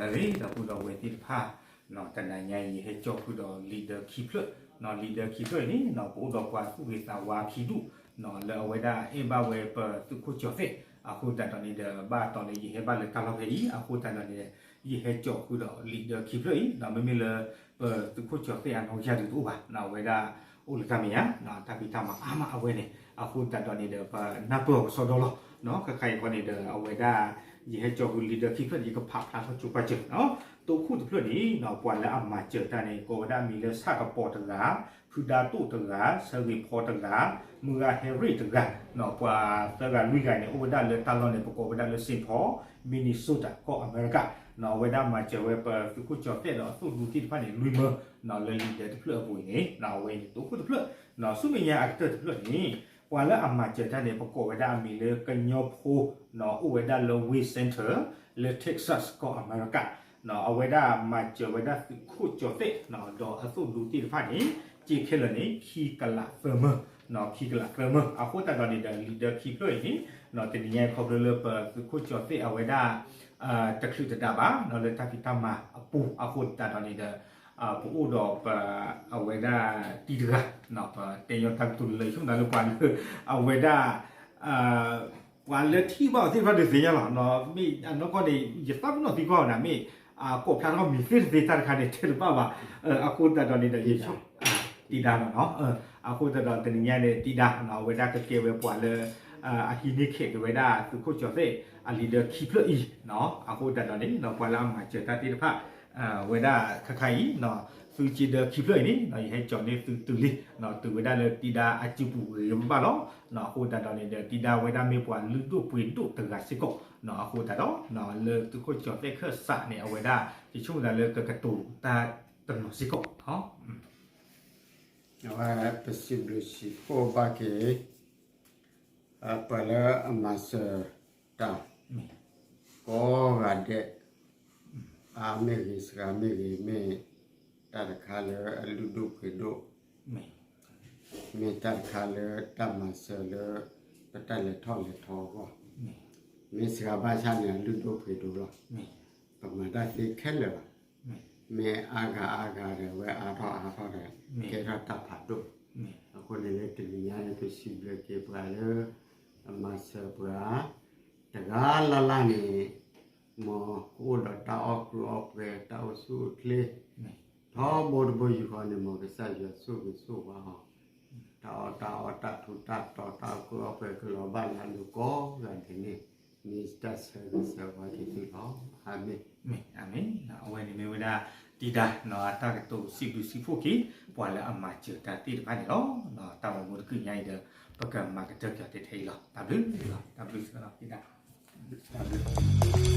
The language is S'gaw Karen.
လၢအဂ့ၤ ဒီပုၢ်ဒီဝဲၢ်သ့ၣ်တဖၣ်, တနၤညါအံၤ ယဟဲကၠီဃုာ်ဒီးလံာ်ဒၢခံဖျၢၣ်, လံာ်ဒၢခံဖျၢၣ်အံၤန့ၣ် ပအိၣ်ဒီးပှၤသူၣ်ဂ့ၤသးဝါခံဒူၣ်, လၢအဝဲဒၣ်အဲၣ်ဘၣ်ဝဲပသုးခိၣ်ကၠီၤသဲး, အဃိသတးဒီးန့ၣ်ဒီး ဘၣ်တီၤလၢယဟဲဘၣ်လၢတၢ်လီၢ်ဖဲအံၤ အဃိသတးဒီးန့ၣ်ဒီး ယဟဲကၠီဃုာ်ဒီးလံာ်ဒၢခံဖျၢၣ်အံၤ, မ့မ့ၢ်လၢပသုးခိၣ်ကၠီၤသဲးအနီၢ်ကစၢ်ဒုးတအိၣ်ဘၣ်, အဝဲဒၣ်အိၣ်လၢတၢ်မဲာ်ညါ, တၢ်ဖံးတၢ်မၤအါမးအဝဲန့ၣ်, အဃိသတးဒီးန့ၣ်ဒီး ပနၢ်ပၢၢ်အီၤကစီဒီလီၤ, ခဲခါအံၤဃီန့ၣ်ဒီး အဝဲဒၣ် ယဟဲကၠီဃုာ်လံာ်ဒၢခံဖျၢၣ်န့ၣ် ယကဖးဖျါထီၣ်ကၠိပာ်စၢၤ, တိခိၣ်တဖျၢၣ်န့ၣ် ပှၤလၢအမၤစၢၤတၢ်န့ၣ် ကိးဝဲဒၣ်အမံၤလၢဆၣ်ကပီၤတဂၤ, ဖုဒါတိၣ်တဂၤ, ဆၢဂ့ၤဖီတဂၤ, မုၢ်ဂၤဟဲရ့ၣ်တဂၤ, ပှၤသၢဂၤလွံၢ်ဂၤန့ၣ် အိၣ်ဝဲဒၣ်လၢတၢ်လီၢ်န့ၣ် ပကိးဝဲဒၣ်လၢ Saint Paul, Minnesota ကီၢ်အမဲရကၤ, အဝဲဒၣ်မၤစၢၤဝဲပသုးခိၣ်ကၠီၤသဲးဒီးအသိၣ်ဒူသ့ၣ်တဖၣ်န့ၣ် လွံၢ်မၢ, လၢလံာ်ဒၢတဖျၢၣ်အပူၤအံၤန့ၣ် အဝဲန့ၣ်တိခိၣ်တဖျၢၣ်, ဆူမဲာ်ညါအကတၢၢ်တဖျၢၣ်န့ၣ် ပှၤလၢအမၤစၢၤတၢ်န့ၣ် ပကိးဝဲဒၣ်အမံၤလၢကညီဖိ, အိၣ်ဝဲဒၣ်လၢ Wayne Center လၢ Texas ကီၢ်အမဲရကၤ, အဝဲဒၣ်မၤစၢၤဝဲဒၣ်သုးခိၣ်ကၠီၤသဲး ဒီးအသိၣ်ဒူသ့ၣ်တဖၣ်န့ၣ် စ့ခဲလၢာ်န့ၣ် ခံကလးသၢမၢ, ခံကလးသၢမၢ, အဃိသတးဒီးန့ၣ်ဒီး လံာ်ဒၢခံဖျၢၣ်အံၤန့ၣ် တနံၤညါအံၤခီဖျိလၢပသုးခိၣ်ကၠီၤသဲးအဝဲဒၣ် တချုးတဒါဘၣ် လၢတၢ်ဖံးတၢ်မၤအပူၤ အဃိသတးဒီးန့ၣ်ဒီး ပအိၣ်ဒီးပ အဝဲဒၣ်တံၤတဂၤ, ပတဲညီတၢ်ကတိၤလၢ ဆိကမိၣ်သးလၢပှၤလၢ အဝဲဒၣ် ပှၤလၢထံၣ်ဘၣ်အီၤသ့ၣ်တဖၣ်ဒုးသ့ၣ်ညါလီၤ, မ့ၢ်အနီၢ်ကီၢ်န့ၣ် ယသးပ့ၤနီၣ်သံကွၢ်အီၤန့ၣ် မ့ၢ်အကိးဖျါထီၣ်မံၤသ့ၣ်တသ့တၢ်တခါန့ၣ် တဲတဘၣ်ဘၣ်, အဃိသတးဒီးန့ၣ်ဒီး ယဆိ တံၤဒါလီၤနီၤ, အဃိသတးဒီးတနံၤညါန့ၣ် တံၤဒါ အဝဲဒၣ်ကကဲဝဲပှၤလၢ အဟံးန့ၢ်ခဲးက့ၤဝဲဒၣ်သုးခိၣ်ကၠီၤသဲး အလံာ်ဒၢခံဖျၢၣ်အံၤ, အဃိသတးဒီးန့ၣ် ပှၤလၢအမၤစၢၤတၢ်သ့ၣ်တဖၣ် ဝဲဒၣ်ခဲခါအံၤ သုးက့ဒၢခံဖျၢၣ်အံၤန့ၣ် ယဟဲကၠီန့ၢ်သုတုၤလံ, တုၤဝဲဒၣ်လၢတံၤဒါအစုပူၤဂ့ၤဂ့ၤဘၣ်ဘၣ်လီၤ, အဃိသတးဒီးန့ၣ်ဒီး တံၤဒါဝဲဒၣ်မ့ၢ်ပှၤလုၢ်ဒိၣ်ပှ့ၤဒိၣ်တဂၤစ့ၢ်ကီး, အဃိသတးဒီး လၢသုးခိၣ်ကၠီၤသဲးခၢၣ်စးန့ၣ် အဝဲဒၣ် ယဆိကမိၣ်သးလၢကကတိၤတၢ်တနီၤစ့ၢ်ကီး အဝဲပစံးဘျုးစံးဖှိၣ်ဘၣ်က့ၤ ပှၤလၢအမၤစၢၤတၢ် ကိးဂၤဒဲး, အါမ့ၢ်ဂ့ၤ စှၤမ့ၢ်ဂ့ၤ မ့ၢ်တၢ်တခါလၢအလုၢ်ဒိၣ်ပှ့ၤဒိၣ်, မ့ၢ်တၢ်တခါလၢတၢ်မၤစၢၤလၢ ပတၢ်လဲၤထီၣ်လဲၤထီအဂီၢ်, မ့ၢ်စှၤဘၣ်ဆၣ်န့ၣ် အလုၢ်ဒိၣ်ပှ့ၤဒိၣ်လီၤ. ပမၤတၢ်သ့ခဲလၢာ်ဘၣ်, မ့ၢ်အါဂၤအါဂၤဒီး အဝဲအါထီၣ်အါထီၣ်ဒီး ကဲထီၣ်တၢ်ဖးဒိၣ်, အဃိန့ၣ်လၢတနံၤညါအံၤ ပစံးဘျုးက့ၤပှၤလၢ အမၤစၢၤပှၤ တဂၤလၢ်လၢ်န့ၣ် မ်ကအိၣ်ဒီးတၢ်အီၣ်ကုၢ်အီၣ်ပှဲၤ တၢ်အိၣ်ဆူၣ်အိၣ်ချ့ ထီဘိတဘိယူၢ်ဃီန့ၣ် မ်ကစၢ်ယွၤဆိၣ်ဂ့ၤဆိၣ်ဝါအီၤ, တၢ်အီၣ်တၢ်အီတၢ်ထူးတၢ်တီၤ တၢ်အီၣ်ကုၢ်အီၣ်ပှဲၤကလီၤဘၣ်လၢအလိၤကိးဂၤဒဲးန့ၣ် မ့ၢ်တၢ်ဆၢဂ့ၤဆၢဝါက့ၤသုလီၤ. အၤမ့ၣ်. မ့ၢ်, အၤမ့ၣ်. အဝဲန့ၣ်မ့ၢ်ဝဲဒၣ် တံၤဒါ အတၢ်ကတိၤစံးဘျုးစံးဖှိၣ်က့ၤ ပှၤလၢအမၤစၢၤတၢ်သ့ၣ်တဖၣ်န့ၣ်လီၤ. တၢ်ဂီၤမူတကုၢ်ညါအံၤဒီး ပကမၤကတၢၢ်က့ၤအီၤထဲထဲအံၤလီၤ. တၢ်ဘျုး, တၢ်ဘျုးစ့ၢ်ကီး တံၤဒါ, တၢ်ဘျုး.